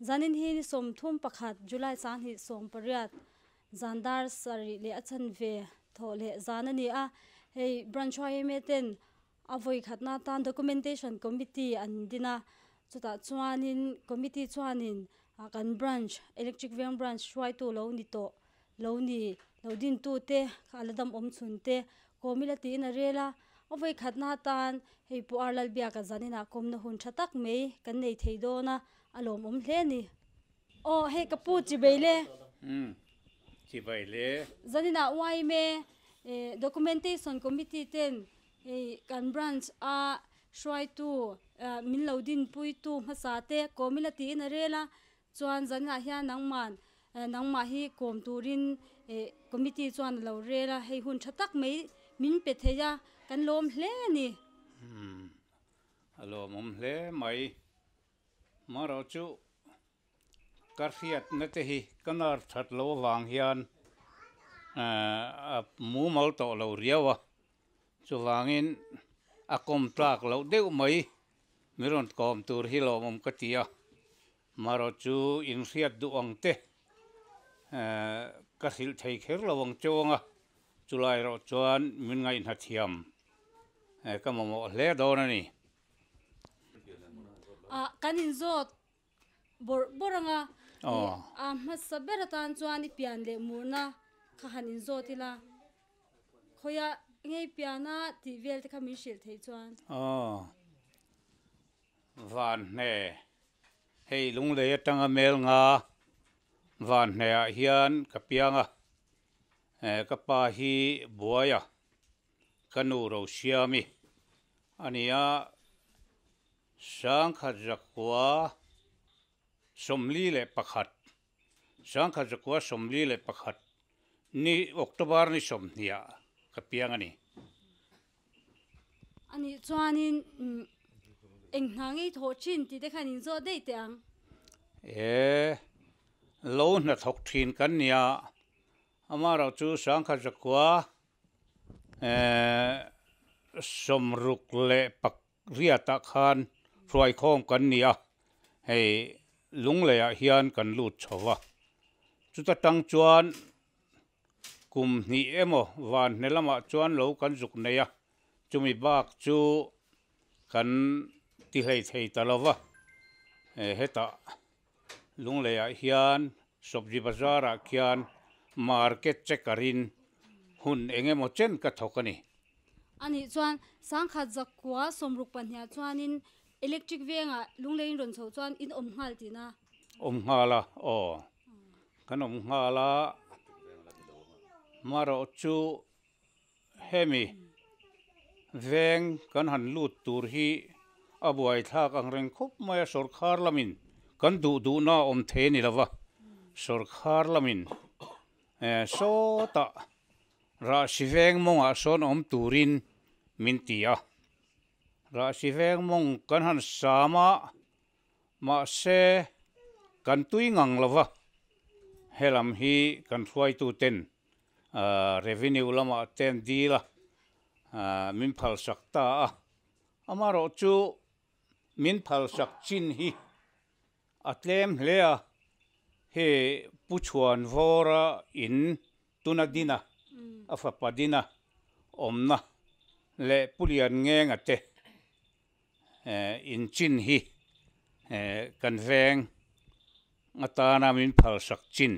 Zanin hi ni 31 July 2018 zan dar sarih leh a chanve thawh leh zan a ni a. Hei Branch yma ten a vawi khatna atan Documentation Committee an din a, chutah chuanin Committee chuanin kan Branch Electric Veng Branch hruaitu lo ni tawh lo ni lo dintute kha a la dam awm chhun te kawm ila tiin a rel a, a vawi khatna atan hei Pu Ar Lalbiaka zaninah kawmna hun tha tak mai kan nei thei dawn a, a lawmawm hle a ni. Aw hei ka pu chibai le. Umm chibai le. Zaninah yma Documentation Committee ten hei kan branch a hruaitu min lo dinpuitu hmasa te kawm ila tiin a rel a, chuan zaninah hian nangman nangmah hi kawm turin committee chuan a lo rel a, hei hun tha tak mai min pe thei a, kan lawm hle a ni. Umm a lawmawm hle mai. Marawh chu ka hriatna te hi ka nar that lo avang hian a mumal tawh lo riau a, chuvangin a kawm tlak loh deuh mai mi rawn kawm tur hi lawmawm ka ti a, marawh chu inhriat duh ang te ka hrilh thei kher lo ang chuang a, chulai erawh chuan min ngaihna thiam ka mamawh hle dawn a ni. Ah kan inzawt bawrh bawrh ang a, a hmasa ber atan chuan i pian leh murna kha han inzawt ila, khawiah ngei piana tih vel te kha min hrilh theih chuan. Aw, Vanhne, hei Lunglei atanga mel nga Vanhneah hian ka piang a, ka pa hi Buaia Ka nu Rosiami a ni a, 1941, 1941 ni October ni sawmhnih ah ka piang a ni. A nih chuanin eng hna ngei thawh thin tih te khan inzawh daih teh ang. E, lo hnathawk thin kan nia, amaherawh chu 1968 ah khan hruaikhawm kan ni a, hei Lungleiah hian kan lut chho va, chuta tang chuan kum hnih emaw van hne lamah chuan lo kan zuk nei a, chumi bak chu kan ti hlei thei ta lo va, hetah Lungleiah hian Sobji Bazar ah khian market checker in hun eng emaw chen ka thawk a ni. A nih chuan 1992 chuanin electric vengah Lunglei in rawn chhoh chuan in awm nghal tihna? Awm nghal a, aw. Kan awm nghal a, marawh chu Hemi veng kan han lut tur hi a buaithlak ang reng khawp mai a, sawrkhar lamin kan duh duhna a awm thei a ni lova, sawrkhar lamin sawtah rahsi veng mawngah sawn awm turin min ti a, rahsi veng mawng kan han sam a, mahse kan tui ngang lova, helam hi kan hruaituten Revenue lamah ten dil a, min phalsak ta a. Amaherawh chu min phalsak chin hi a tlem hle a, hei Pu Chhuanvawra in tuna dina, a fapa dina awmna leh Pu Lianngenga te in chin hi kan veng atana min phalsak chin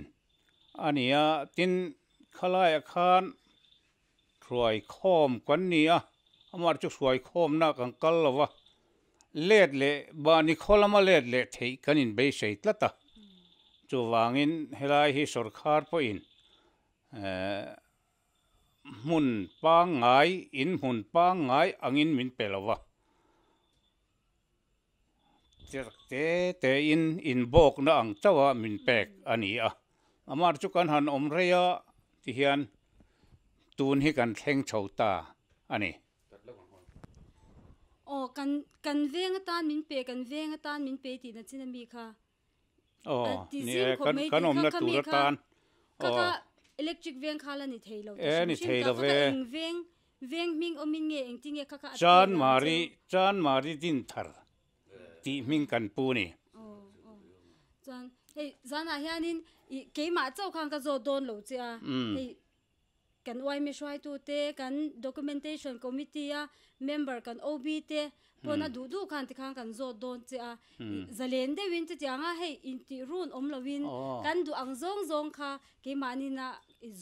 a ni a, tin khalaiah khan hruaikhawm kan ni a, amah chu hruaikhawmna kan kal lo va, let leh mahni khaw lama let leh theih kan inbeisei tlat a, chuvangin helai hi sawrkhar pawhin hmun pangngai, in hmun pangngai angin min pe lo va. Tirh te te in inbawkna ang chauh a min pek a ni a, amah chu kan han awm rei a ti hian tun hi kan thleng chho ta a ni. Aw kan kan veng atan min pe kan veng atan min pe tihna chin a mi kha. Aw ni e kan kan awmna tur atan aw. Kha electric veng kha la ni thei lo e ni thei lo ve. Eng veng veng hming awmin nge engtin nge kha kha a Chan Mari Chan Mari Dinthar tih hming kan pu ni. Aw aw. Chuan hei zanah hianin ih keimah chauh khan ka zawt dawn lo che a, hei kan uaime hruaitute, kan documentation committee a member kan OB te pawn a duh duh khan tikhan kan zawt dawn che a, ih zalen deuhin chutianga hei intih run awm loin kan duh ang zawng zawng kha keimahnin a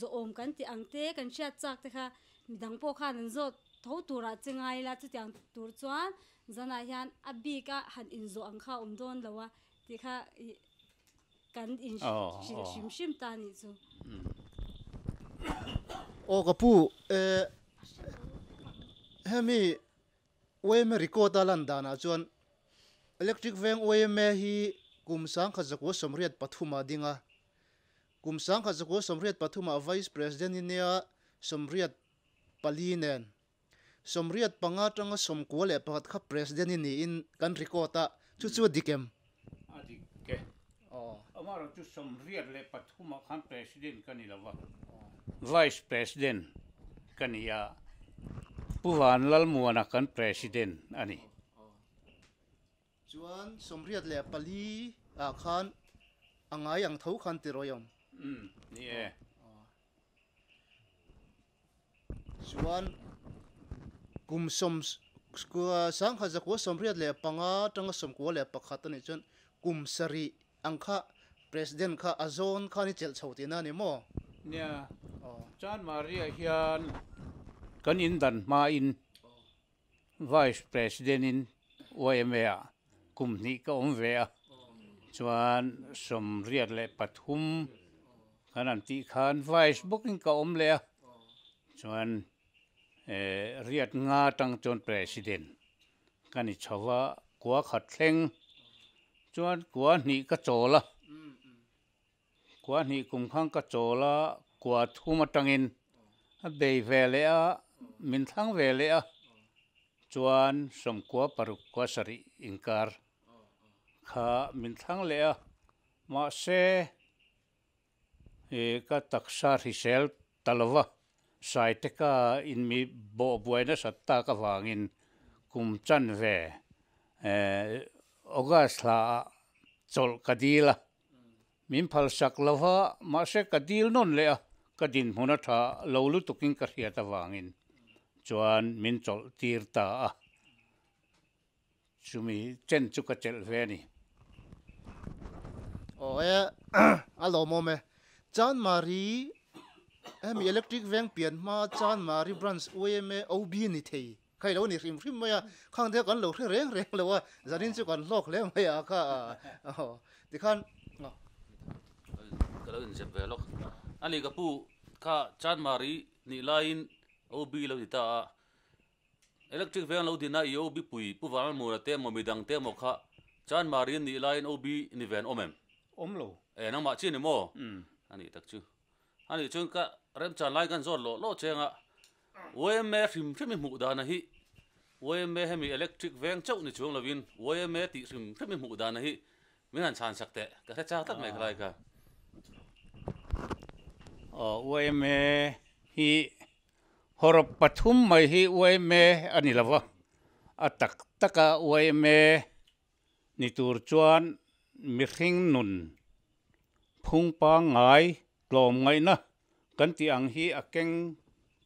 zawhawm kan tih ang te kan hriat chak te kha midang pawh khan an zawt tho turah che ngai ila chutiang tur chuan zanah hian a bik a han inzawh ang kha a awm dawn lo a tih kha ih kan in hrilh hrim hrim ta nih chu. Aw ka pu eh hemi yma record a lan danah chuan electric veng yma hi kum sangkhat zakua sawmriat pathum a ding a, kum sangkhat zakua sawmriat pathum ah vice president i nia sawmriat pali nen Sawmriat panga atanga sawmkua leh pakhat kha President i niin kan record a, chu chu a dik em? A dik e. Amaherawh chu sawmriat leh pathumah khan President ka ni lo va, Vice President ka ni a, Pu Vanlalmuana kan President a ni. Chuan 84 ah khan a ngai ang tho khan ti rawih awm. Umm, ni e. Chuan kum sawm sangkhat zakua 85 atanga 91 a nih chuan kum sarih ang kha President kha a zawn khan i chelh chho tihna a ni maw? Nia, Chan Maria hian kan indan hmain Vice President in yma ah kum hnih ka awm ve a, chuan 83 kan han tih khan Vice bawkin ka awm leh a, chuan riat nga atang chuan President ka ni chho va, kua khat thleng chuan kua hnih ka chawl a. Kua hnih kum khan ka chawl a, kua thum atangin a bei ve leh a, min thlang ve leh a, chuan sawmkua paruk kua sarih inkar kha min thlang leh a, mahse ka taksa hrisel ta lo va, Saiteka inmi bawh buai nasat tak avangin kum chanve August hla ah chawlh ka dil a. Min phalsak lo va, mahse ka dil nawn leh a, ka dinhmun a tha lo lutukin ka hriat avangin chuan min chawlh tir ta a, chumi chen chu ka chelh ve a ni. Aw e, a lawmawm e. Chanmari, hemi electric veng pian hma Chanmari branch yma OB ni thei. Kha ilo ni hrim hrim mai a, khang te kan lo hre reng reng lo a, zanin chu kan hlawk hle mai a kha tikhan. Ka lo inzep ve lawk. Ani ka pu kha Chanmari nih laiin OB lo ti ta a, electric veng lo din a i OB pui Pu Vanlalmuna te emaw midang te emaw kha Chanmari nih laiin OB ni ve an awm em? Awm lo. E nangmah chi ni maw? Ani tak chu. Ani chuan ka remchan lai kan zawt lawh lawh cheng a, yma hrim hrim i hmuh dana hi yma hemi electric veng chauh ni chuang lovin yma tih hrim hrim i hmuh dana hi min han chhan sak teh ka hre chak tlat mai khalai kha. Aw yma hi hawrawp pathum mai hi yma a ni lova, a tak taka yma Ni tur chuan mihring nun phung pangngai tlawm ngaihna kan tih ang hi a keng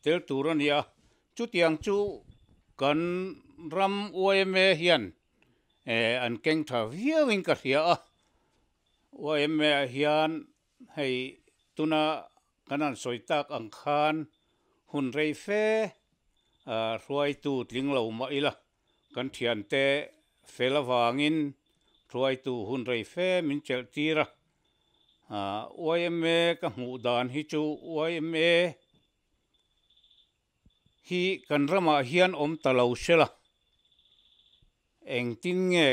tel tur a ni a, chutiang chu kan ram yma hian an keng tha viauin ka hria a, yma ah hian hei tuna kan han sawi tak ang khan hun rei fe hruaitu tling lo mah ila. Kan thiante fel avangin hruaitu hun rei fe min chelh tir a, yma ka hmuh dan hi chu yma hi kan ramah hian awm ta lo sela, engtin nge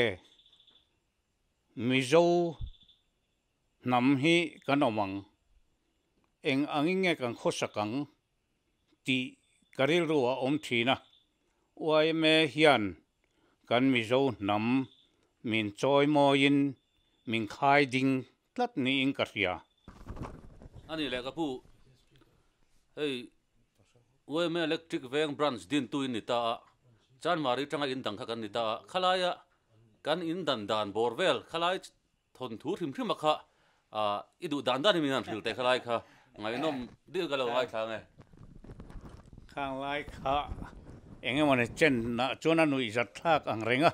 Mizo hnam hi kan awm ang, eng angin nge kan khawsak ang tih ka rilru a awm thin a, yma hian kan Mizo hnam min chawi mawiin min khai ding tlat niin ka hria. A nih leh ka pu, hei yma Electric Veng Branch dintu in ni ta a, Chanmari tanga in dang kha kan ni ta a, khalaia kan in dan dan bawr vel khalai. Thawnthu hrim hrim a kha i duh dan dan in min han hrilh teh khalai kha ngaihnawm deuh ka lo ngaithla ang e. Khang lai kha eng emawni chen ah chuan a nuih zat thlak ang reng a,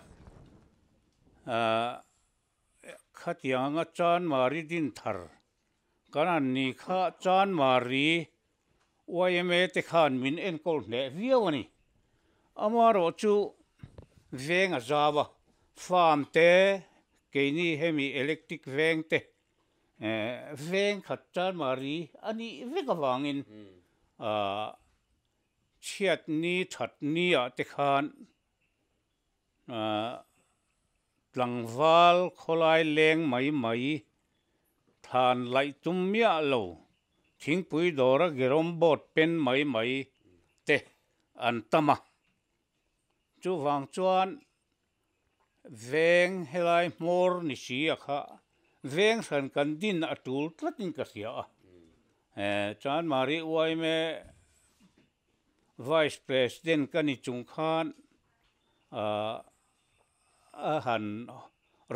khatiang anga Chanmari din thar kan han ni kha Chanmari yma te khan min enkawl hneh viau a ni. Amaherawhchu veng a zau a, farm te, keini hemi electric veng te, veng khat Chanmari a nih vek avangin chhiatni thatni-ah te khan Tlangval khawlai leng mai mai, than laih tum miah lo, thingpui dawra gerawm board pen mai mai te an tam a. Chuvang chuan veng helai hmawr ni si a kha veng hran kan din a tul tlatin ka hria a. Chanmari uaime Vice President ka ni chung khan a han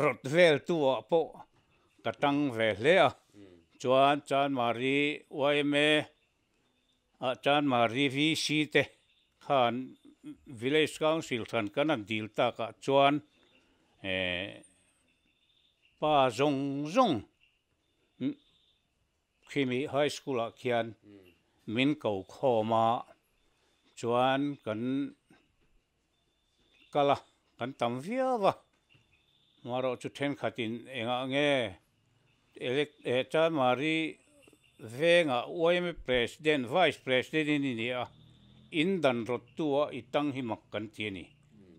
rawt vel tu ah pawh ka tang ve hle a, chuan Chanmari yma ah Chanmari VC te khan Village Council hran kan han dil tak ah chuan pa zawng zawng Khimi High School ah khian min ko khawm a, chuan kan kal a, kan tam viau a, marawh chu thenkhatin engah nge Chanmari vengah yma President, Vice President in i ni a, in dan rawttu a i tang hi mak kan ti a ni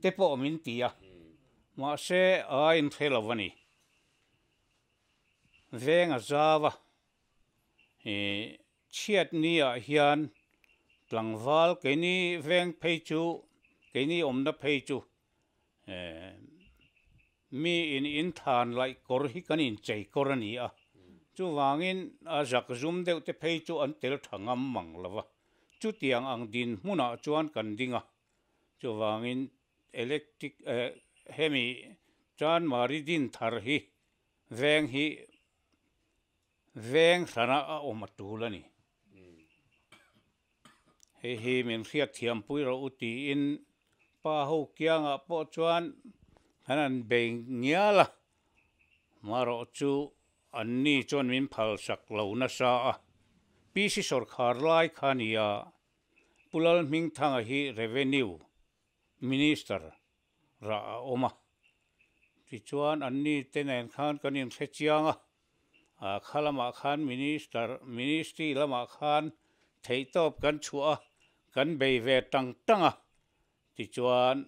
te pawh min ti a, mahse a inhre lo a ni. Veng a zau a, ih chhiatni ah hian tlangval keini veng phei chu keini awmna phei chu eh mi in in than laih kawr hi kan inchei kawr a ni a, chuvangin a zak zum deuh te phei chu an tel tha ngam mang lo va, chutiang ang dinhmunah chuan kan ding a, chuvangin electric eh hemi Chanmari din thar hi veng hi veng hrana a awm a tul a ni. Hei hi min hriat thiampui rawh u tiin pa ho kiangah pawh chuan kan han bei ngial a, marawh chu anni chuan min phalsak lo nasa a, PC sawrkhar lai kha nia Pu Lalhmingthanga hi Revenue Minister rah a awm a. Tichuan anni te nen khan kan inhre chiang a, a kha lamah khan Minister, Ministry lamah khan theihtawp kan chhuah a, kan bei ve tang tang a. Tichuan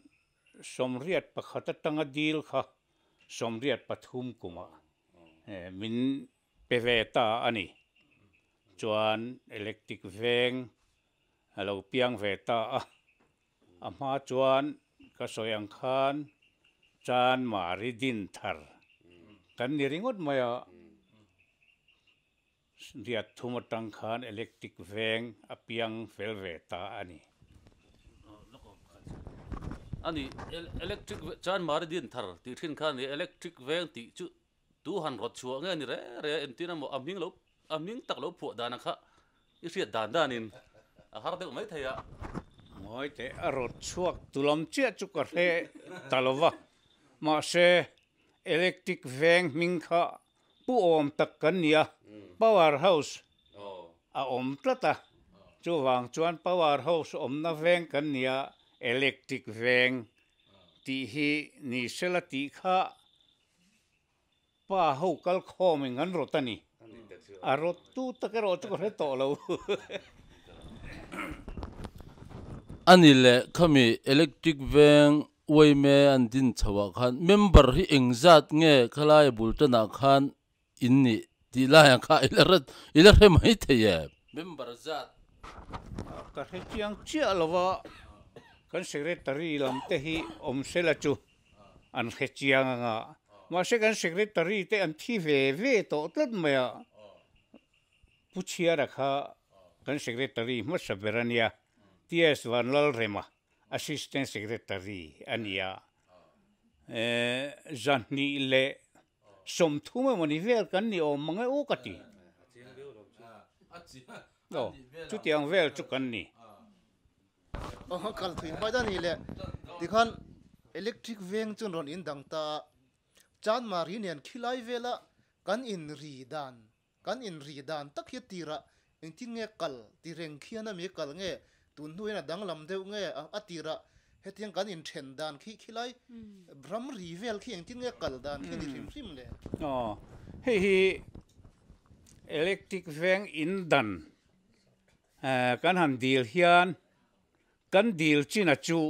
81 atanga dil kha 83 kumah min pe ve ta a ni. Chuan electric veng a lo piang ve ta a. A hma chuan ka sawi ang khan Chanmari din thar kan ni ringawt mai a, riat thum atang khan electric veng a piang fel ve ta a ni. A ni, electric Chanmari din thar tih thin khan ni electric veng tih chu Tu han rawt chhuah nge ni re re entir emaw a hming lo a hming tak lo phuah dan ang kha i hriat dan danin a har deuh mai thei a. Ngawi teh a rawt chhuak tu lam chiah chu ka hre ta lo va, mahse electric veng hming kha pu awm tak kan ni a, power house a awm tlat a, chuvang chuan power house awmna veng kan ni a, electric veng tih hi ni sela tih kha Pa ho kal khawm in an rawt a ni. A rawt tu tak erawh chu ka hre tawh lo. A ni leh khami electric veng uaime an din chho ah khan member hi engzat nge khalai bul tanah khan in nih tih lai ang kha ila hre ila hre mai thei em? Member zat. Ka hre chiang chiah lo va, kan secretary lam te hi awm sela chu an hre chiang ang a, mahse kan secretary te an thi ve ve tawh tlat mai a, Pu Chhiara kha kan secretary hmasa ber a nia, TS Vanlalrema assistant secretary a nia, 200. 30 emawni vel kan ni awm mang e u ka ti. Aw, chutiang vel chu kan ni. Aw, kal thui hmai dan hi le. Tikhan electric veng chu an rawn indang ta a, Chanmari nen khilai vela kan inri dan Kan inri dan tak hi a tirah engtin nge kal ti reng khian a mi kal nge tun hnuin a danglam deuh nge a tirah hetiang kan inthen dan khi khilai ram ri vel khi engtin nge kal dan khi ni hrim hrim le. Aw, hei hi electric veng in dan kan han dil hian kan dil chin a chu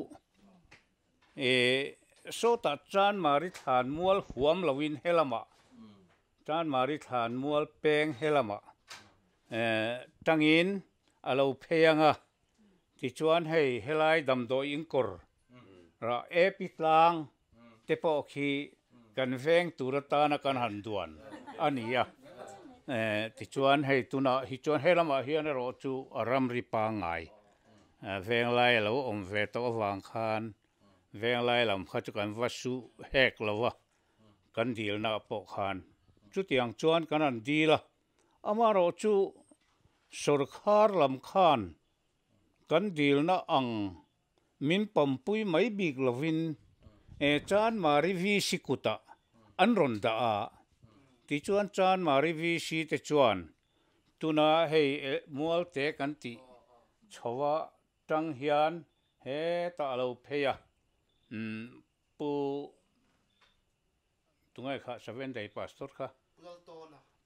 sawtah Chanmari thlanmual huam loin helamah Chanmari thlanmual peng helamah tangin a lo phei ang a, tichuan hei helai damdawi inkawr rah epi tlang te pawh khi kan veng tur atana kan han duan a ni a, tichuan hei tunah hi chuan helamah hian erawh chu a ramri pangngai venglai a lo awm ve tawh avang khan venglai lam kha chu kan va su hek lo va. Kan dilna pawh khan chutiang chuan kan han dil a, amaherawh chu sawrkhar lam khan kan dilna ang min pampui mai bik lovin e Chanmari VC kutah an rawn dah a, tichuan Chanmari VC te chuan tuna hei mualte kan tih chhoa tang hian hetah a lo phei a, umm Pu tungai kha Seven Day Pastor kha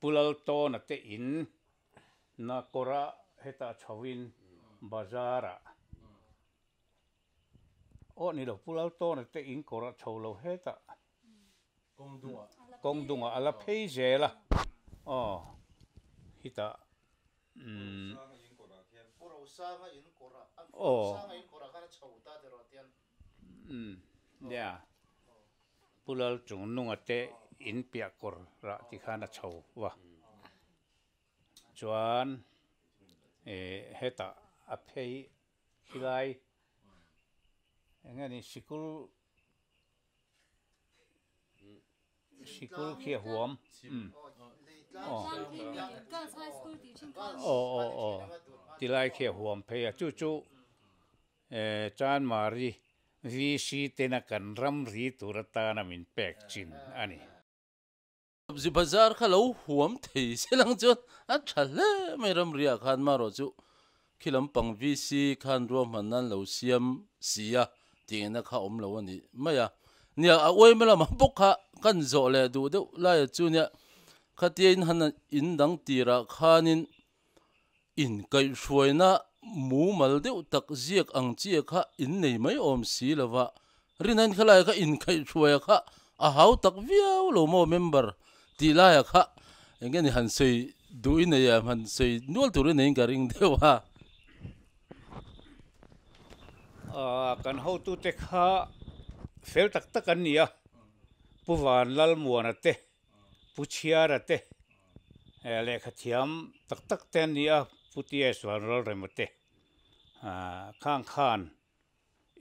Pu Laltawna te in na kawra hetah chhoin bazar ah aw ni lo Pu Laltawna te in kawra chho lo hetah kawng dungah a la phei zel a aw hitah umm aw. Umm nia, Pu Lalchungnunga te in piah kawr rah ti khan a chho va, chuan eh hetah a phei khilai eng nge ni sikul Sikul khi a huam. Aw aw aw tilai khi a huam phei a chu chu Chanmari VC tena kan ram ri tur atana min pek chin a ni. Zi bazar kha lo huam thei se lang chuan a tha hle mai ramriah khan marawh chu khi lampang VC khan ruahman nan lo siam si a tih ngaihna kha awm lo a ni mai a. Nia a uaima lamah bawk kha kan zawh leh duh deuh laia chu nia khatia in han in dang tirah khanin Inkaihhruaina mumal deuh tak ziak ang chi kha in nei mai awm si lo va, Rinain khalai kha inkaihhruaia kha a hau tak viau lo maw member tih laia kha eng nge ni han sawi duh i nei a, han sawi nual tur i neiin ka ring deuh a. Kan hotute kha fel tak tak an ni a, Pu Vanlalmuana te Pu Chhiara te lehkha thiam tak tak te an ni a, Pu TS Vanralrema te khang khan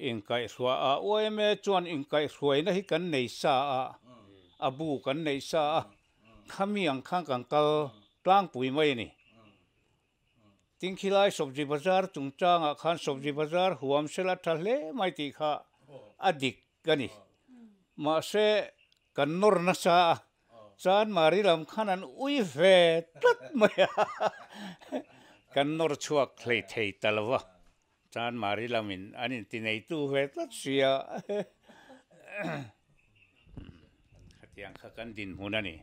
inkaihhruah a, YMA chuan inkaihhruaina hi kan nei sa a, a bu kan nei sa a, khami ang khan kan kal tlangpui mai a ni. Tin khilai Sobji Bazar chungchangah khan Sobji Bazar huam sela tha hle mai tih kha a dik a ni. Mahse, kan nawr nasa a, Chanmari lam khan an ui ve tlat mai a, kan nawr chhuak hlei thei ta lo va, Chanmari lamin an intineitu ve tlat sia. Khatiang kha kan dinhmun a ni.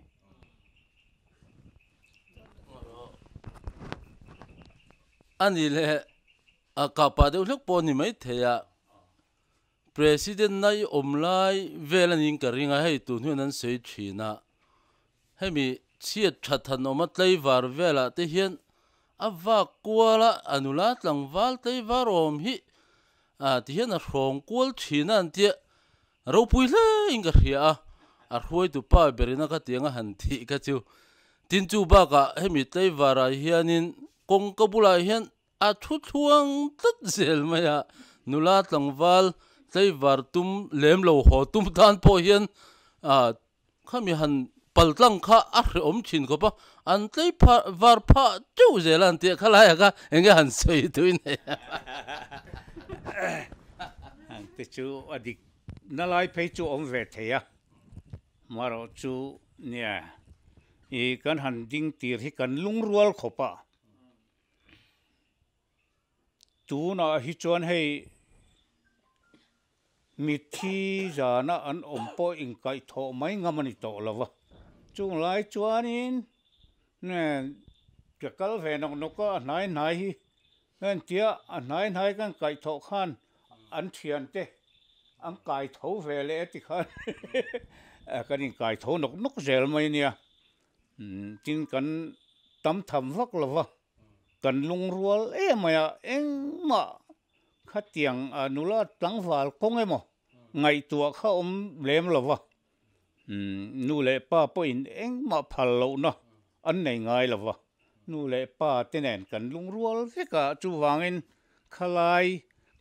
A ni le, a kapa deuh hlek pawh a ni maithei a, President na i awm lai vel a niin ka ring a, hei tun hian an sawi thin a, hemi chhiat that han awm a tlaivar velah te hian a vak kual a, a nula tlangval tlaivar awm hi ah ti hian a hrawng kual thin a an tia ropui hle in ka hria a, a hruaitu pa berina kha tiang a han thih kha chu tin chu bakah hemi tlaivarah hianin kawngka bulah hian A thu thluang tlat zel mai a, nula tlangval tlaivar tum lem lo haw tum tan pawh hian ah khami han Paltlang kha a hrehawm thin khawp a, an tlei phah var phah teuh zel a an tih a, khalai ah kha eng nge han sawi tui nei a. Ang te chu a dik na lai phei chu awm ve thei a, marawh chu nia i kan han ding tir hi kan lungrual khawp a. Tunah hi chuan hei mitthi zana an awm pawh inkaihthawh mai ngam a ni tawh lo va. Chung lai chuanin ka kal ve nawk nawk a, a hnai hnai hi entia a hnai hnai kan kaihthawh khan an thiante an kaitho ve leh a ti khan kan inkaitho nawk nawk zel mai nia. Tin kan tam tham vak lo va. Kan lungrual em mai a, engmah khatiang nula tlangval kawng emaw ngaihtuah kha awm lem lo va, nu leh pa pawhin engmah phal lohna an nei ngai lo va, nu leh pa te nen kan lungrual vek a, chuvangin khalai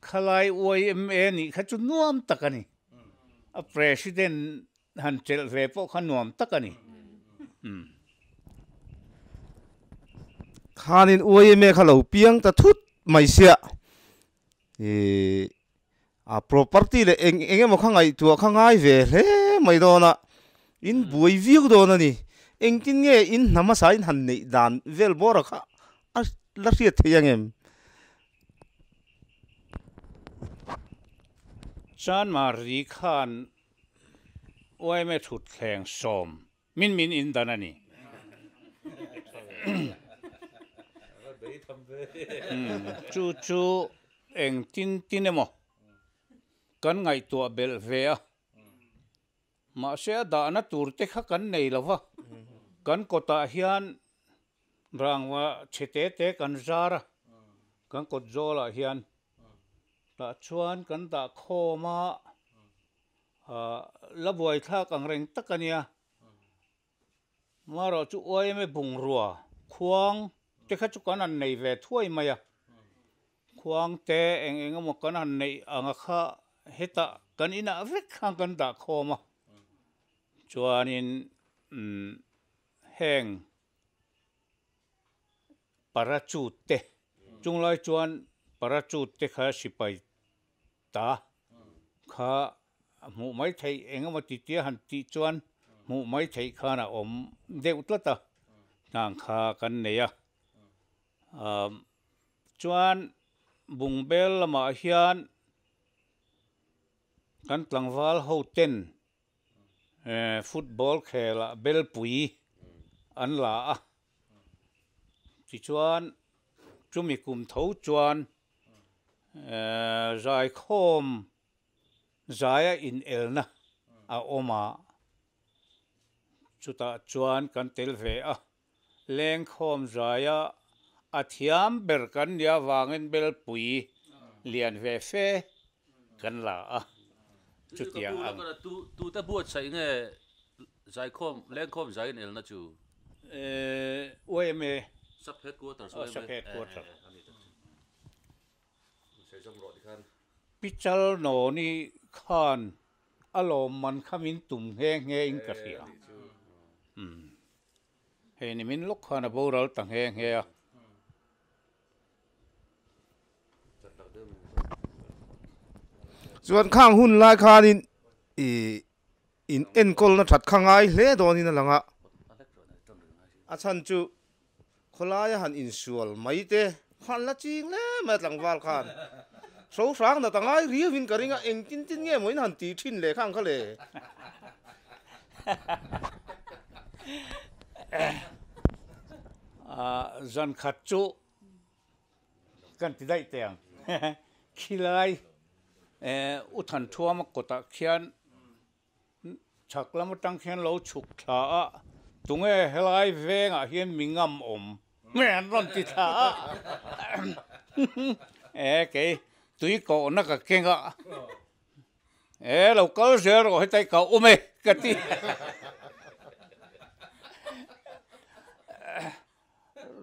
khalai YMA nih kha chu nuam tak a ni, a president Han chelh ve pawh kha nuam tak a ni. Khanin YMA kha lo piang ta thut mai sia. Ih a property leh eng eng emaw kha ngaihtuah kha ngai ve hle mai dawn a, in buai viau dawn a ni. Engtin nge in hna hmasa in han neih dan vel bawra kha a la hriat theih ang em? Chanmari khan YMA thutthleng sawm min min in dan a ni. Chu chu eng tin tin emaw kan ngaihtuah belh ve a, mahse a dahna tur te kha kan nei lo va, kan kawtah hian rangva chhe te te kan zar a, kan kawt zawlah hian tah chuan kan dah khawm a. La buaithlak ang reng tak a nia. Marawh chu YMA bungrua khuang te kha chu kan han nei ve thuai mai a. Khuang te eng eng emaw kan han neih anga kha hetah kan inah vek khan kan dah khawm a. Chuanin heng parachute te chunglai chuan parachute te kha sipai Ta kha hmuh mai theih eng emaw ti tia han tih chuan hmuh mai theih khan a awm deuh tlat a, hnang kha kan nei a. Chuan Bungbel lamah hian kan tlangval ho ten football khelah belpui an la a, tichuan chumi kum tho chuan Zaikhawm zaia inelna a awm a, chutah chuan kan tel ve a. Lengkhawm zaia a thiam ber kan nih avangin belpui lian ve fe kan la a, chutiang ang. Tute buatsaih nge zaikhawm, lengkhawm zai inelna chu? YMA. Sub headquarters YMA. Sub headquarters. Pichal Noni khan a lawmman kha min tum nghe nghe in ka hria. Hei ni min lawk khan a boral ta nghe nghe a. Chuan khang hun lai khanin ih in enkawlna that kha ngai hle dawnin a lang a. A chhan chu Khawlaia han insual mai te khan la ching hle mai a tlangval khan hro hrang nat a ngai riauin ka ring a, engtin tin nge maw in han ti thin leh khang kha le. Zan khat chu kan ti daih teh ang. Khilai U Thanthuama kawtah khian Chhak lam atang khian lo chhuk thla a, tunge helai vengah hian mi ngam awm nge an rawn ti thla a, e kei tui kohna ka keng a, e lo kal zel rawh hetai ka awm e ka ti.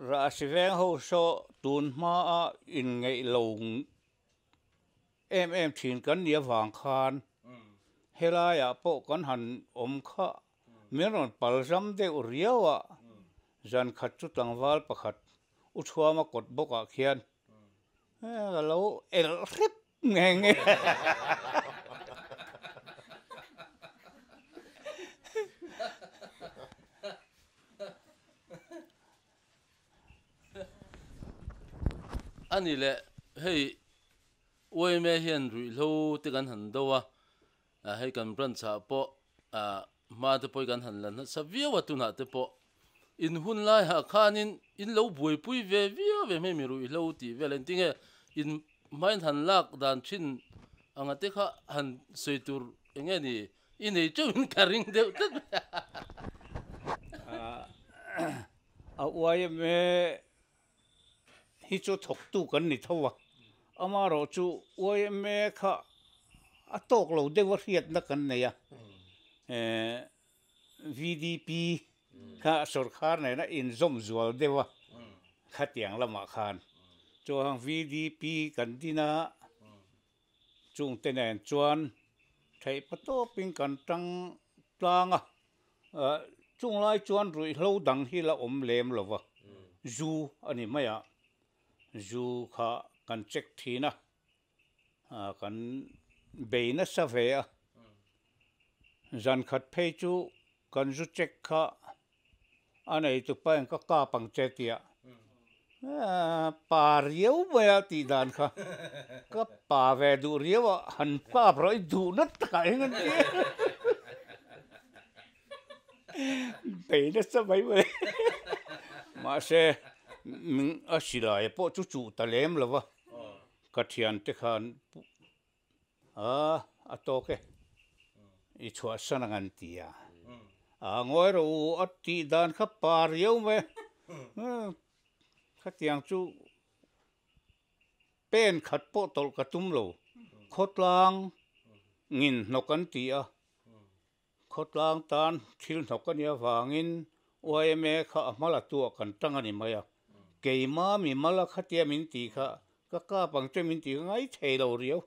Rahsi veng ho saw tun hmaa inngeih lo Em em thin kan nih avang khan helaiah pawh kan han awm kha Min rawn palzam deuh riau a, zan khat chu tlangval pakhat u Thuama kawt bawkah khian ka lo elh hrep nge nge. A ni le, hei YMA hian ruihhlo te kan han do a, hei kan branch ah pawh hma te pawh hi kan han la nasa viau a tunah te pawh in hun lai ah khanin in lo buaipui ve viau ve hmei mi ruihhlo tih vel engtinge in hmain han lak dan thin anga te kha han sawi tur enge ni i nei teuh in ka ring deuh tlat mai a. A YMA hi chu thawktu kan ni tho a, amaherawh chu YMA kha a tawk lo deuh a hriatna kan nei a, VDP kha sawrkhar nena inzawm zual deuh a khatiang lamah khan chuan VDP kan din a, chungte nen chuan theih patawpin kan tang tlang a. Chung lai chuan ruihhlo dang hi la awm lem lo va, zu a ni mai a, zu kha kan check thin a, kan bei nasa ve a, zan khat phei chu kan zu check kha a neitu pain ka kap ang che tia pa riau mai a tih dan kha ka pa ve duh riau a, han kap rawh i duh na takah hian an ti bei nasa mai mai mahse a silai pawh chu chuh ta lem lo va ka thiante khan A, a tawk e. I chhuahsan ang an ti a. A ngawi rawh u, a tih dan kha pa riau mai a. Khatiang chu pen khat pawh tawlh ka tum lo. Khawtlang ngin hnawk an ti a. Khawtlang tan thil hnawk a nih avangin YMA kha a hmala tuah kan tang a ni mai a. Keima mi mala khatia min tih kha ka kap ang che min tih kha ngai thei lo riau.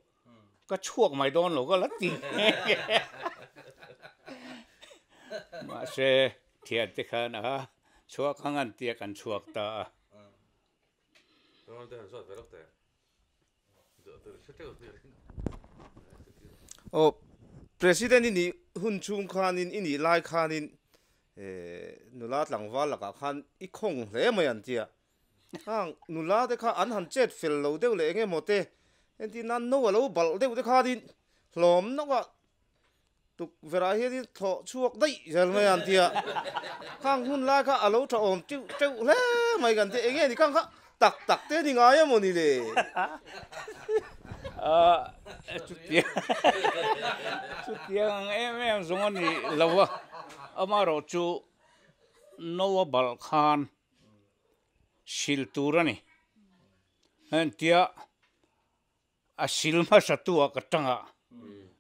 Ka chhuak mai dawn lo ka la ti nghe nghe. Mahse thiante khan a chhuak ang an tia kan chhuak ta a. Aw President i nih hun chhung khanin i nih lai khanin nula tlangval lakah khan i khawng hle mai an tia. Hang nula te kha an han chet fel lo deuh leh eng emaw te entir nan no a lo balh deuh te khanin hlawm nawk a Tukverh ah hianin thlawh chhuak daih zel mai an tia. Khang hun lai kha a lo tha awm teuh teuh hle mai kan tia. Enge ni khang kha tak tak te ni ngai emaw ni le? Chutiang ang em em zawng a ni lo a, amaherawh chu no a balh khan sil tur a ni. Entia A sil hmasa tu ah ka tang a,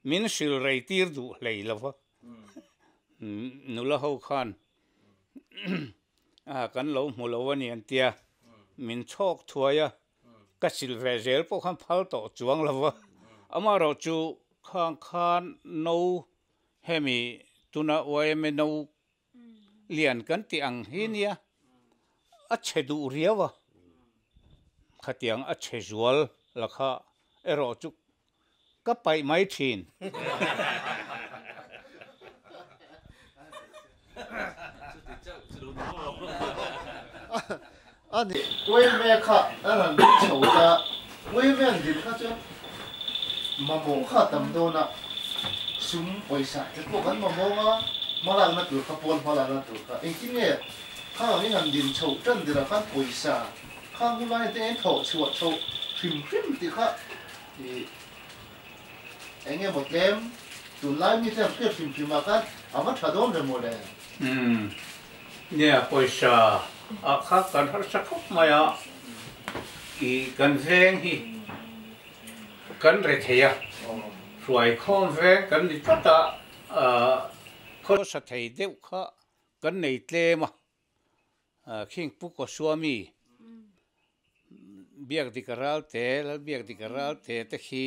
min sil rei tir duh hlei lo va, nula ho khan a kan lo hmu lo a ni an tia, min chhawk thuai a, ka sil ve zel pawh khan phal tawh chuang lo va, amaherawh chu khang khan no hemi tuna yma no lian kan tih ang hi nia, a chhe duh riau a, khatiang a chhe zual la kha erawh chu ka paih mai thin. A ni, Uaime kha an han din chho ta, Uaime an din kha chuan mamawh kha a tam dawn a, sum pawisa te pawh kan mamawng a, hmalakna tur kha pawn hmalakna tur kha engtin nge khang angin han din chhoh tan dirah khan pawisa khang hun lai te eng thawh chhuah chhoh hrim hrim tih kha ih eng emaw tlem tunlai mite an hriat hrim hrim ah khan a va tha dawn ve mawle. Umm. Nia, pawisa ah kha kan harsa khawp mai a, i kan veng hi kan re thei a, hruai khawm veng kan ni tlat a, khawsa thei deuh kha kan nei tlem a, khing Pu Kawsuami biak dik a ral te, Lal biak dik a ral te te khi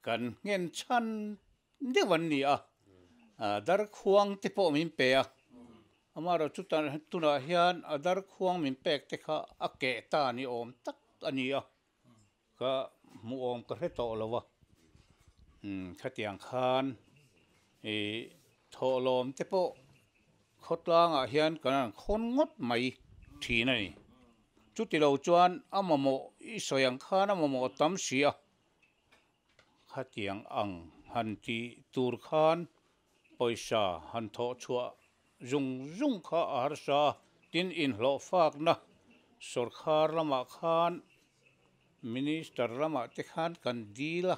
kan nghen chhan deuh an ni a. Darkhuang te pawh min pe a, amaherawh chu tunah hian a darkhuang min pek te kha a keh ta ni awm tak a ni a, ka hmuh awm ka hre tawh lo a. Khatiang khan ih thawhlawm te pawh khawtlangah hian kan han khawn ngawt mai thin a ni. Chuti lo chuan a mamawh i sawi ang khan a mamawh tam si a. Khatiang ang han tih tur khan pawisa han thawh chhuah zung zung kha a harsa a, tin inhlawh fakna sawrkhar lamah khan Minister lamah te khan kan dil a,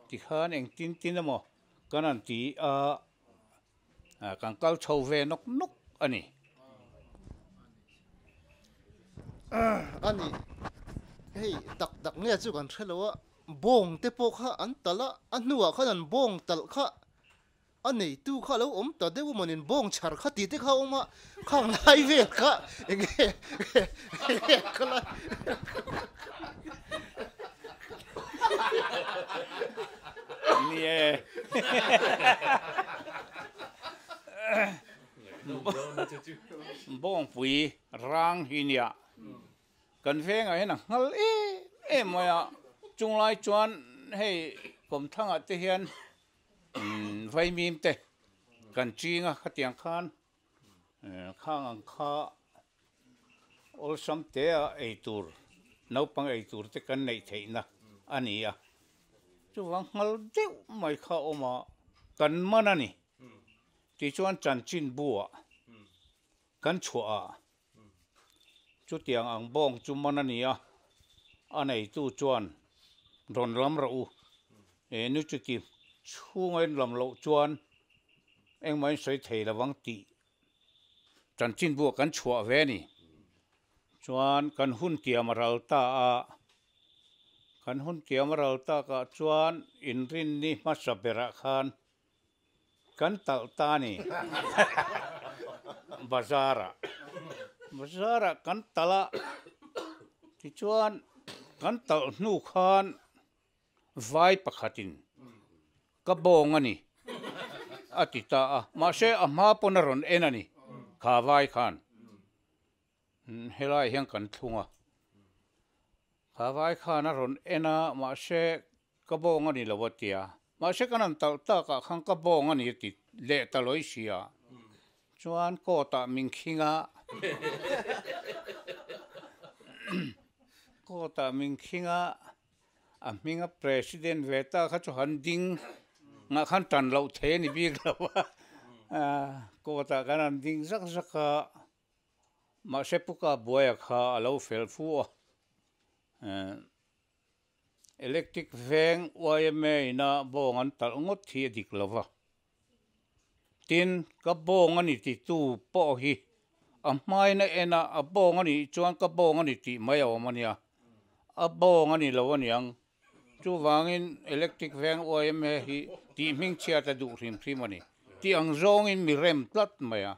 tikhan engtin tin emaw kan han ti a, kan kal chho ve nawk nawk a ni. A ni, hei tak tak nge chu kan hre lo a, bawng te pawh kha an talh a, a hnuah khan an bawng talh kha a neitu kha a lo awm ta deuh mawnin bawng chhar kha tih te kha a awm a, khang lai vel kha enge ka la Ni e. Bawngpui rang hi nia. Kan vengah hian a nghal em em mai a, chunglai chuan hei kawmthangah te hian vaimim te kan ching a khatiang khan khang ang kha awlsam te a ei tur naupang ei tur te kan neih theihna a ni a, chuvang nghal deuh mai kha a awm a, kan man a ni. Tichuan chanchin buah kan chhuah a, chutiang ang bawng chu man a ni a, a neitu chuan rawn lam rawh u, he nu chuti chhunga in lam loh chuan engmah in sawi thei lovang tih chanchin buah kan chhuah ve a ni. Chuan kan hun tiam a ral ta a, kan hun tiam a ral takah chuan inrinni hmasa berah khan Kan talh ta a ni. Bazar-ah. Bazar-ah kan talh a, tichuan kan talh hnu khan vai pakhatin ka bawng a ni a ti ta a, mahse a hma pawn a rawn en a ni kha vai khan. Helai hian kan thlung a, kha vai khan a rawn en a, mahse ka bawng a ni lo a ti a, mahse kan han talh takah khan ka bawng a ni a ti leh ta lawi si a, chuan court ah min khing a, court ah min khing a, a hminga president ve ta kha chu han ding ngah khan tan loh thei a ni bik lo a, court ah kan han ding zak zak a. Mahse Puka buaia kha a lo fel fu a, Electric veng yma ina bawng an talh ngawt hi a dik lo va. Tin, ka bawng a ni titu pawh hi a hmain a en a, a bawng a nih chuan ka bawng a ni tih mai a awm a nia, a bawng a ni lo a niang. Chuvangin Electric veng yma hi tih hmingchhiat a duh hrim hrim a ni. Tih ang zawngin mi rem tlat mai a,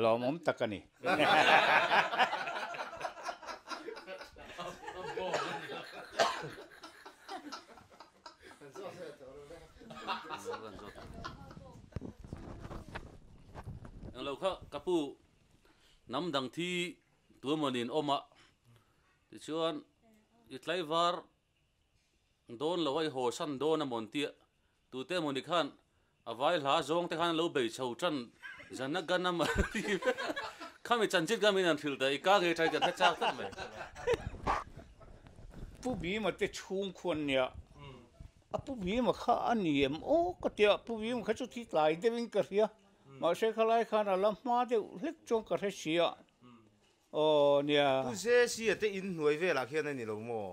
lawmawm tak a ni. Englo kha ka pu hnam dang thi tuamawnin awm a. Tichuan, i tlaivar dawn lo a, i haw san dawn a mawn tia, tute emawni khan a vai hla zawng te khan an lo bei chho tan zan a gan a mawn ti vek. Khami chanchin kha min han hrilh ta, i ka ngei tha i kan hre chak tlat mai. Pu Bima te chhung khuan nia, a Pu Bima kha a ni em aw ka tia, Pu Bima kha chu thi tlai deuhin ka hria, mahse khalai khan a la hma deuh hlek chuan ka hre si a. Aw nia. Pu Jesse-a te in hnuai velah khian a ni lo maw?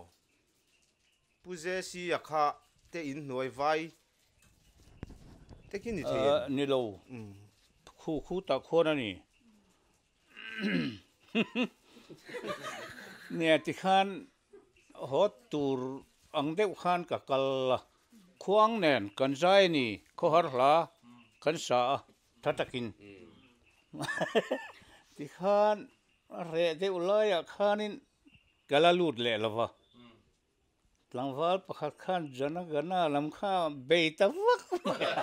Pu Jesse-a kha te in hnuai vai te khi ni thei em? Ni lo. Khu khu tah khuan a ni. Nia tikhan haw tur ang deuh khan ka kal a, khuang nen kan zai a ni, khawhar hla kan sa a. Tha takin tikhan a reh deuh laiah khanin ka la lut leh lo va, tlangval pakhat khan Jana Gana lam kha bei ta vak mai a.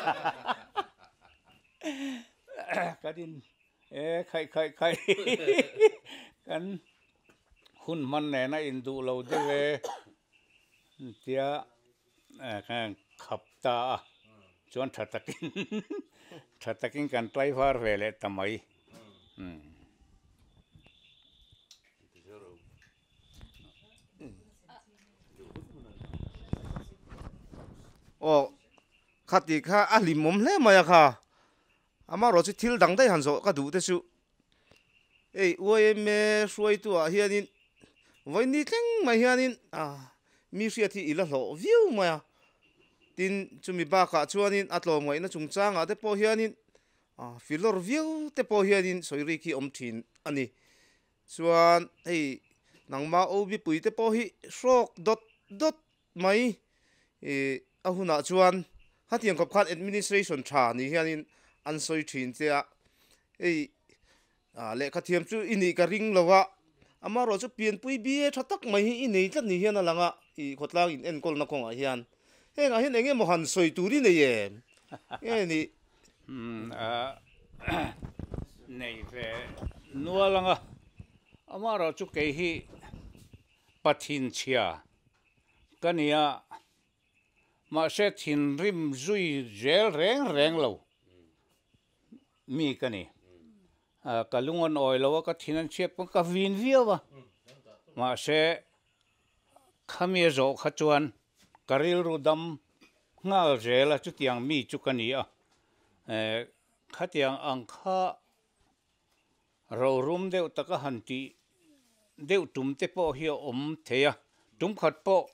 Kan in e khaih khaih khaih kan hun hman nena induh lo deuh e tia kan khap ta a, chuan tha takin tha takin kan tlaivar ve leh ta mai. Aw khati kha a hlimawm hle mai a kha amaherawh chu thil dang daih han zawh ka duh te chu hei YMA hruaitu ah hianin vawiin ni thleng mai hianin ah mi hriat hi i la hlawh viau mai a tin chumi bakah chuanin a tlawmngaihna chungchangah te pawh hianin ah filawr viau te pawh hianin sawi rik hi awm thin a ni. Chuan hei nangmah OB pui te pawh hi hrawk dawt dawt mai ih a hunah chuan khatiang khawp khan administration tha ni hianin an sawi thin che a, hei ah lehkha thiam chu i nih ka ring lo a, amaherawh chu pianpui BA tha tak mai hi i nei tlat ni hian a lang a ih khawtlang in enkawlna kawngah hian hengah hian eng emaw han sawi tur i nei em nge nih? Nei ve nual anga amaherawh chu kei hi pathin chhia ka nia mahse thinrim zui zel reng reng lo mi ka ni ka lung an awi lo a ka thin an chhiat pawn ka vin viau a mahse Khami a zawh kha chuan ka rilru dam nghal zel a, chutiang mi chu ka ni a. Khatiang ang kha rorum deuh taka han tih deuh tum te pawh hi a awm thei a, tum khat pawh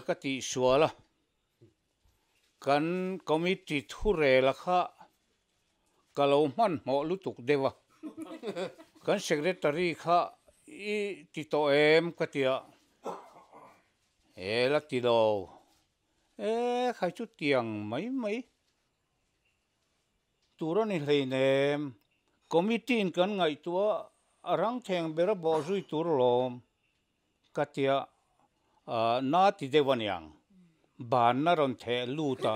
ka tih sual a, kan committee thurela kha Ka lo hmanhmawh lutuk deuh a, kan secretary kha i ti tawh em ka ti a, he la ti lo, e khai chu tiang mai mai tur a ni hleinem, committee in kan ngaihtuah a rang theng ber a bawh zui tur lawm Ka tia na ti deuh a niang. Banna rawn theh lut a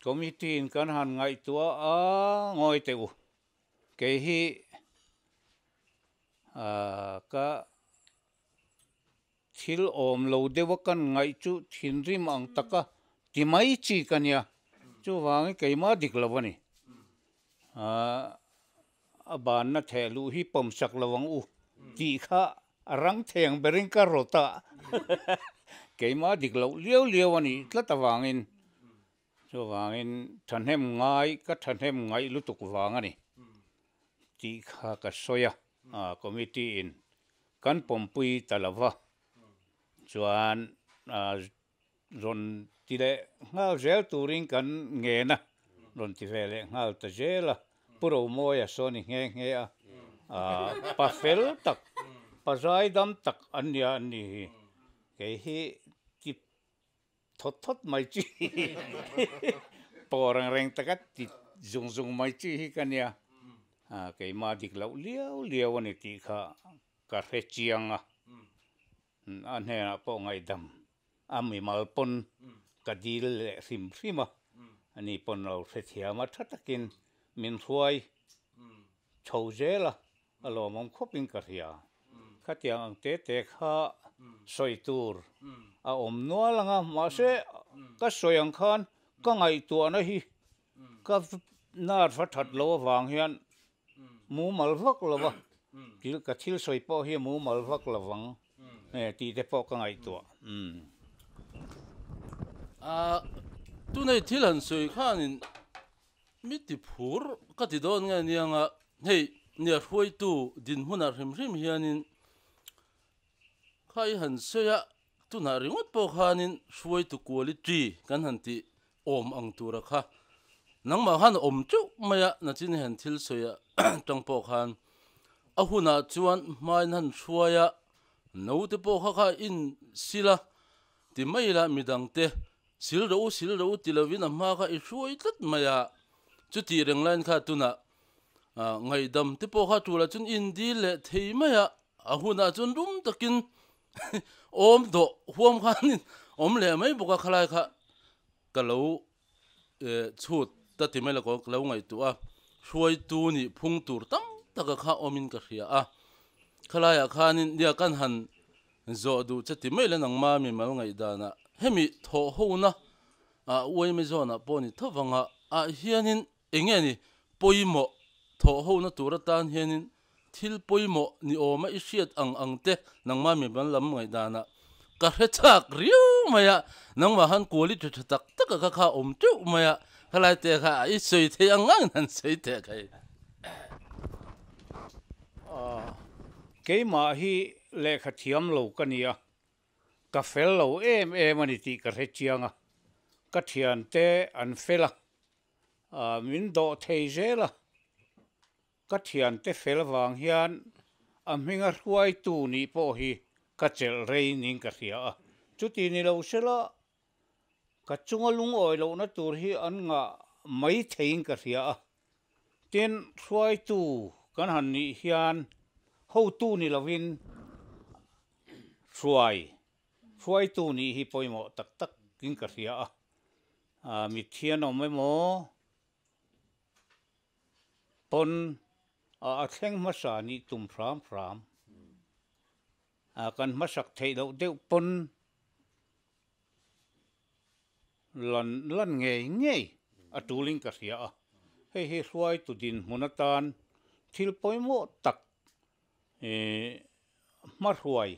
committee in kan han ngaihtuah a ngawi teh u. Kei hi ka thil awm lo deuh a kan ngaih chu thinrim ang taka ti mai chi ka nia. Chuvangin keimah dik lo a ni. A banna theh luh hi pawmsak lo ang u tih kha a rang theng berin ka rawt a, keimah dik loh liau liau a nih tlat avangin chuvangin thahnem ngai ka thahnem ngaih lutuk vang a ni tih kha ka sawi a, committee in kan pawmpui ta lo va chuan rawn ti leh nghal zel turin kan ngen a, rawn ti ve leh nghal ta zel a, Pu Romawia sawn i nghe nghe a, pa fel tak, pa zaidam tak an nia an ni hi, kei hi ti thawt thawt mai chi pawh reng reng taka ti zung zung mai chi hi ka nia, keimah dik loh liau liau a ni tih kha ka hre chiang a. A hnenah pawh ngaihdam a mimal pawn ka dil leh hrim hrim a, ani pawn lo hrethiam a tha takin min hruai chho zel a, a lawmawm khawpin ka hria. Khatiang ang te te kha sawi tur a awm nual ang a, mahse ka sawi ang khan ka ngaihtuahna hi ka nerve a that loh avang hian Mumal vak lo va, thil ka thil sawi pawh hi mumal vak lo vang tih te pawh ka ngaihtuah. A, tunei thil han sawi khanin mi ti phur ka ti dawn nge niang a, hei nia hruaitu dinhmunah hrim hrim hianin kha i han sawi a, tunah ringawt pawh khanin hruaitu quality kan han tih awm ang tura kha nangmah khan a awm teuh mai a, nachin hian thil sawi a tang pawh khan a hunah chuan hmain han hruai a, naute pawh kha kha in sil a ti mai ila midangte sil rawh u sil rawh u ti lovin a hma kha i hruai tlat mai a, chutih reng laiin kha tunah ngaihdam te pawh kha tulah chuan in dil leh thei mai a, a hunah chuan rum takin awm dawh huam khanin awm leh mai bawk a khalai kha ka lo chhut ta ti mai la ka lo ngaihtuah a, hruaitu nih phung tur tam taka kha awmin ka hria a, khalaiah khanin nia kan han zawh duh che ti mai la nangma mimal ngaihdanah hemi thawh hona ah uaime zawnah pawh ni tho vanga ah hianin eng nge ni pawimawh thawh hona tur atan hianin thil pawimawh ni awma i hriat ang ang te nangma mimal lam ngaihdanah ka hre chak riau mai a, nangmah han quality tha tak tak a kha kha awm teuh mai a, khalai te kha i sawi thei ang ang in han sawi teh khai. Keimah hi lehkha thiam lo ka nia, ka fel lo em em a ni tih ka hre chiang a, ka thiante an fel a, min dawh thei zel a, Ka thiante fel vang hian a hminga hruaitu nih pawh hi ka chelh rei niin ka hria a, chuti ni lo sela ka chunga lungawi lohna tur hi an ngah mai theiin ka hria a. Tin, hruaitu kan han nih hian hotu ni lovin hruai, hruaitu nih hi pawimawh tak takin ka hria a, mithian awm emaw, Pawn a a thleng hmasa nih tum hram hram. A kan hmasak theih loh deuh pawn lan lan ngei ngei a tulin ka hria a. Hei hi hruaitu dinhmun atan thil pawimawh tak ih hmahruai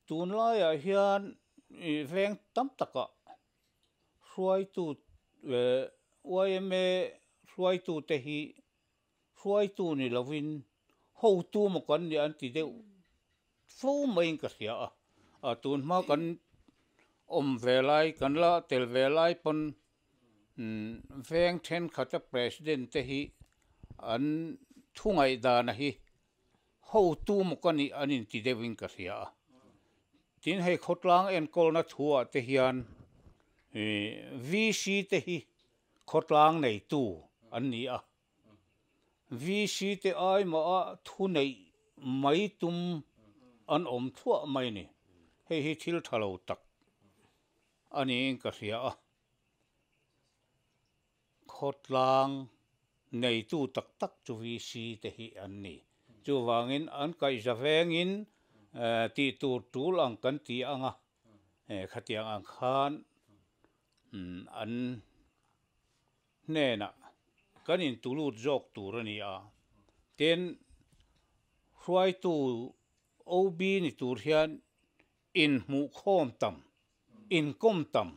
tunlaiah hian ih veng tam takah Hruaitu yma hruaitute hi hruaitu ni lovin hotu maw kan nih an ti deuh fo maiin ka hria a. A tun hma kan awm ve lai, kan la tel ve lai pawn veng thenkhat a president te hi an thu ngaihdana hi hotu maw ka nih an inti deuhin ka hria a. Tin hei khawtlang enkawlna thuah te hian VC te hi khawtlang neitu an ni a. VC te ai maha thu neih mai tum an awm thluah mai a ni. Hei hi thil tha lo tak a niin ka hria a. Khawtlang neitu tak tak chu VC te hi an ni. Chuvangin an kaihza vengin tih tur tul ang kan ti ang a, khatiang ang khan an hnenah kan intulut zawk tur a ni a. Tin, hruaitu OB ni tur hian inhmuhkhawm tam, inkawm tam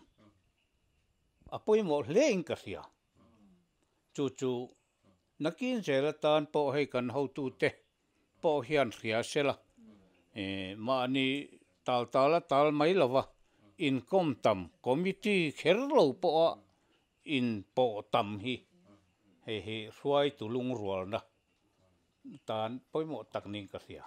a pawimawh hle in ka hria. Chu chu nakin zel atan pawh hei kan hotute pawh hian hria sela, mahni tal tal a tal mai lova inkawm tam committee kher lo pawha inpawh tam hi hei hi hruaitu lungrualna tan pawimawh tak niin ka hria.